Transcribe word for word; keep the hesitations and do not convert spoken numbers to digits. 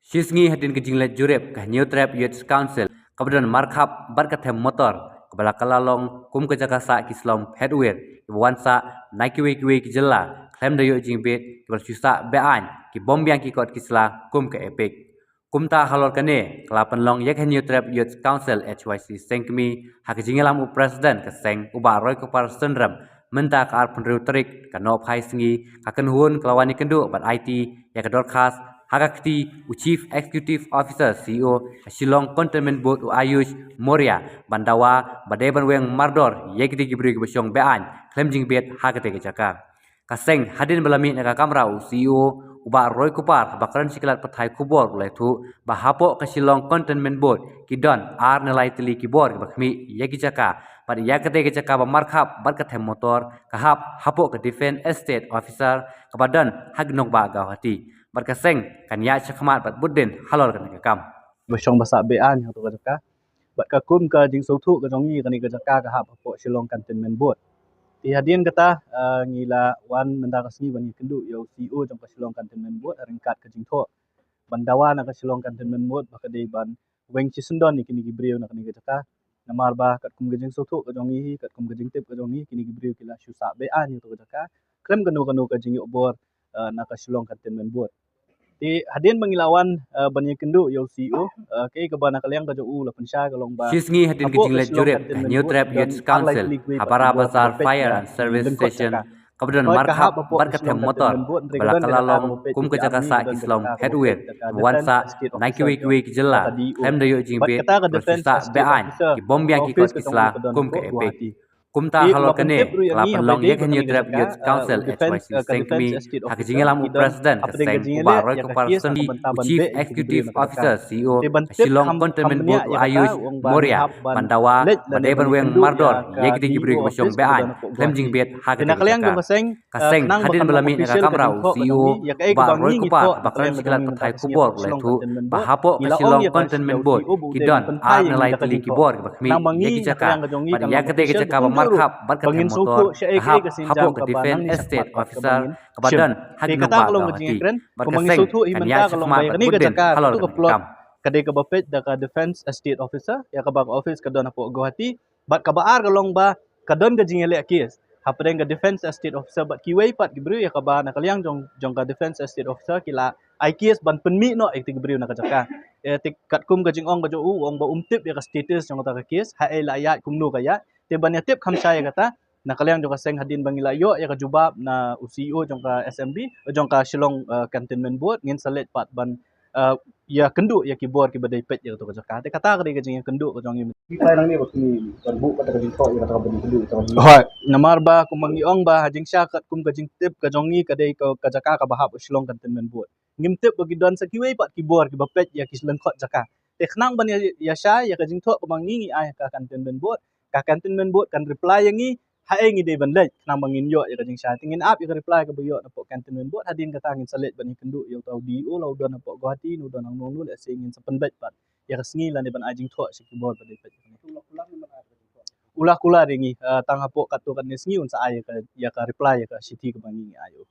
Shi sngi hadien ka jingleit jurip ka Hynñiewtrep Youth Council kaba don markhap bad ka them motor kaba la kylla long kum ka jaka sah ki slom phet wir kiba wan sah na kiwei kiwei ki jylla khlem da ïoh jingbit kiba la shu sah be-aiñ ki bym biang ki kot ki sla kum ka EPIC. Kumta halor kane ka la pynlong ïa ka Hynñiewtrep Youth Council H Y C Sengkmie ha ka jingïalam u President ka seng u Bah Roykupar Synrem mynta ka arphew hynriew tarik ka Nohphai sngi. Ka kynhun ka la wan ïakynduh bad aiti ïa ka dorkhas ha ka kti u Chief Executive Officer, C E O ka Shillong Cantonment Board, u Ayush Maurya, ban dawa ba dei ban weng mardor ïa kitei ki briew kiba shong be-aiñ khlem jingbit ha katei ka jaka. Ka seng hadien ba la mih na ka kamra u C E O u Bah Roykupar, haba kren sha ki lad pathai khubor u la ïathuh ba hapoh ka Shillong Cantonment Board ki don ar ne lai tylli ki bor kiba khmih ïa ki jaka, bad ïa katei ka jaka ba markhap bad ka them motor ka hap hapoh ka Defence Estate Office kaba don ha ki nongbah Guwahati. Bad ka seng kan ïaid shakhmat bad bud dien halor kane ka kam. Ba shong ba sah be-aiñ ha kato ka jaka. Bad ka kum ka jingsngewthuh ka jong ngi, kane ka jaka ka hap hapoh Shillong Cantonment Board. Te hadien kata, eh, ngi la wan mynta ka sngi ban ïakynduh ïa u C E O jong ka Shillong Cantonment Board ha ryngkat ka jingthoh ban dawa na ka Shillong Cantonment Board ba ka dei ban weng shisyndon ïa kine ki briew na kane ka jaka. Namar ba katkum ka jingsngewthuh ka jong ngi, katkum ka jingtip ka jong ngi, kine ki briew ki la shu sah be-aiñ ha kato ka jaka khlem kano kano ka jingïoh bor, eh, na ka Shillong Cantonment Board. Te hadien ba ngi la wan, eh, ban ïakynduh ïa u C E O, eh, kaei kaba na ka liang ka jong u la pynshai ka long ba shi sngi hadien ka jingleit jurip ka Hynñiewtrep Youth Council ha Barabazar Fire and Service Station kaba don markhap bad ka them motor kaba la kylla long kum ka jaka sah ki slom phet wir kiba wan sah na kiwei kiwei ki jylla khlem da ïoh jingbit kiba la shu sah be-aiñ ki bym biang ki kot ki sla kum ka EPIC. Kumta halor kane ka la pynlong ïa ka Hynñiewtrep Youth Council H Y C Sengkmie ha ka jingïalam u President ka seng u Bah Roykupar Synrem, u Chief Executive Officer, C E O ka Shillong Cantonment Board, u Ayush Maurya, ban dawa ba dei ban weng mardor ïa kitei ki briew kiba shong be-aiñ khlem jingbit ha katei ka jaka. Ka seng hadien ba la mih na ka kamra u C E O u Bah Roykupar, haba kren sha ki lad pathai khubor u la ïathuh ba hapoh ka Shillong Cantonment Board ki don ar ne lai tylli ki bor kiba khmih ïa ki jaka, bad ïa katei ka jaka ba markhap bad ka them motor ka hap hapoh ka Defence Estate Office kaba don ha ki nongbah Guwahati. Bad ka seng kan ïaid shakhmat bad bud dien halor kane ka kam. Ka dei kaba peit da ka Defence Estate Office, ïa kaba ka office ka don hapoh Guwahati. Bad kaba ar ka long ba ka don ka jingïaleh case hapdeng ka Defence Estate Office bad kiwei pat ki briew, ïa kaba na ka liang jong, jong ka Defence Estate Office ki la ai case ban pynmih noh ïa kitei ki briew na ka jaka. Eh, te katkum ka jingong ka jong u, u ong ba um tip ïa ka status jong kata ka case, haei la ïaid, kumno ka ïaid. Te ban ïatip kham shai ïa kata, na ka liang jong ka seng hadien ba ngi la ïoh ïa ka jubab na u C E O jong ka S M B, jong ka Shillong, eh, Cantonment Board, ngin sa leit pat ban, eh, ïakynduh ïa ki bor kiba dei peit ïa kato ka jaka. Te kata ka dei ka jingïakynduh ka jong ngi. Hooid, namar ba kumba ngi ong ba ha jingshisha katkum ka jingtip ka jong ngi ka dei ka, ka jaka kaba hap u Shillong Cantonment Board. Ngim tip ba ki don sa kiwei pat ki bor kiba peit ïa ki lyngkot jaka. Te khnang ban ïa, ïashai ïa ka jingthoh kaba ngi ngi ai ha ka Cantonment Board, ka Cantonment Board kan reply ïa ngi haei ngi dei ban leit khnang ba ngin ïoh ïa ka jingshai. Te ngin ap ïa ka reply kaba ïoh napoh Cantonment Board, hadien kata ngin sa leit ban ïakynduh ïa uta u D E O, la u don hapoh Guwahati ne u don hangno hangno, lehse ngin sa pynbeit pat ïa ka sngi lane ban ai jingthoh sha ki bor ba dei peit. U la kular ïa ngi, eh, tang hapoh katto katne sngi un sa ai ïa ka, ïa ka reply ïa ka shithi kaba ngi ngi ai ïa u.